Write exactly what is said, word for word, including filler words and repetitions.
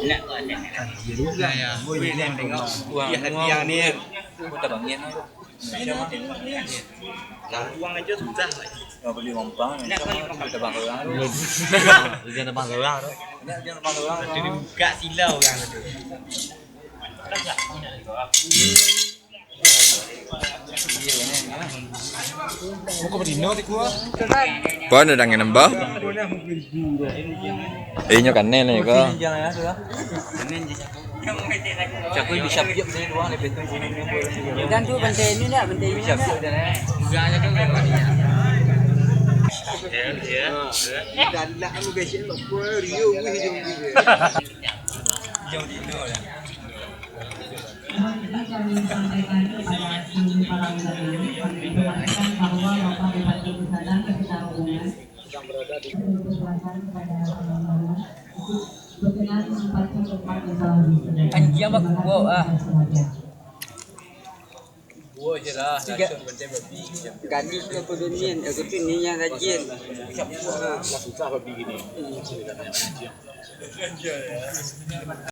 Nak kau tengok. Kan dia juga. Ya, ya. Boleh tengok. Wah, dia hati yang ni. Aku tak bangun. Nak buang aja susah. Nak beli mampang, nak beli mampang. Kita bang orang tu. Dia ada bang orang tu. Nak dia bang orang. Jadi buka silau orang tu. Buka berdino di gua. Apa ada dengan nembah? Eh, nyo kan ni ko. Cakui bisa piep saya dua ni betul. Dan tu bantai ni dah, bantai ni dah. Dan lah lu guys, lo Rio wih jom dia. Jom dia. Kami sampaikan kepada seluruh para undangan, kami informasikan bahwa Bapak Bupati Nusa Dara secara umum berkenan menempati tempat yang telah disediakan. Anjing apa kuat, ah. Terima kasih. Buat je lah, langsung benda babi. Gadis ke apa dunia, aku tu ni yang rajin. Dah susah babi gini.